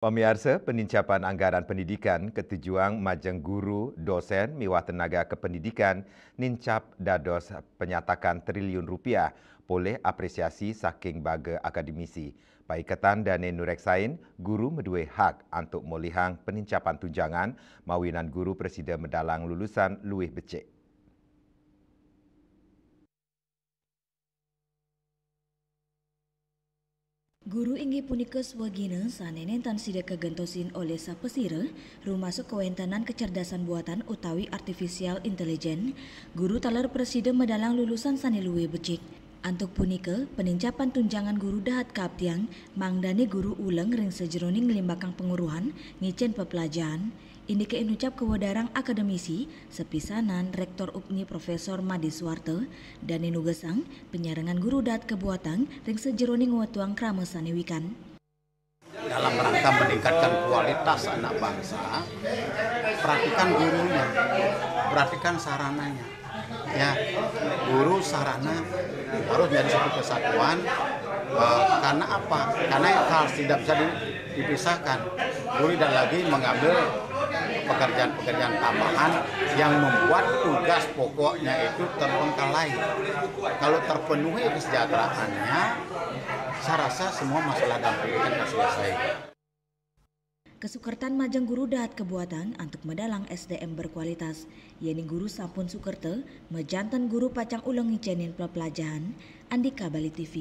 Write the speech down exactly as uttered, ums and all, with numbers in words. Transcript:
Pamiarsa, penincapan anggaran pendidikan ketujuang majeng guru, dosen, miwah tenaga kependidikan nincap dados penyatakan triliun rupiah polih apresiasi saking baga akademisi. Paiketan dane nureksain, guru madue hak antuk molihang penincapan tunjangan, mawinan guru prasida medalang lulusan luwih becik. Guru inggih punika swagina sane nenten sida kagentosin olih sapasira, rumasuk kawentenan kecerdasan buatan utawi artificial intelligence. Guru taler prasida medalang lulusan sane luwih becik. Antuk punika, penincapan tunjangan guru dahat kaaptiang, mangdane guru uleng ring sajeroning nglimbakang panguruhan, ngicen peplajahan. Indike inucap kawedarang akademisi, sapisanan Rektor UPNI Profesor Made Suwarta, dane nugesang panyarengan guru dahat kabuatang ring sajeroning ngwetuang krama sane wikan. Dalam rangka meningkatkan kualitas anak bangsa, perhatikan gurunya, perhatikan sarananya. Ya, guru sarana harus menjadi satu kesatuan. Eh, karena apa? Karena hal tidak bisa di- dipisahkan. Guru tidak lagi mengambil pekerjaan-pekerjaan tambahan yang membuat tugas pokoknya itu terbengkalai. Kalau terpenuhi kesejahteraannya, saya rasa semua masalah dalam pendidikan akan selesai. Kasukertan majeng guru dahat kabuatang antuk medalang S D M berkualitas. Yening guru sampun sukerta, majanten guru pacang uleng ngicenin peplajahan. Andika Bali T V.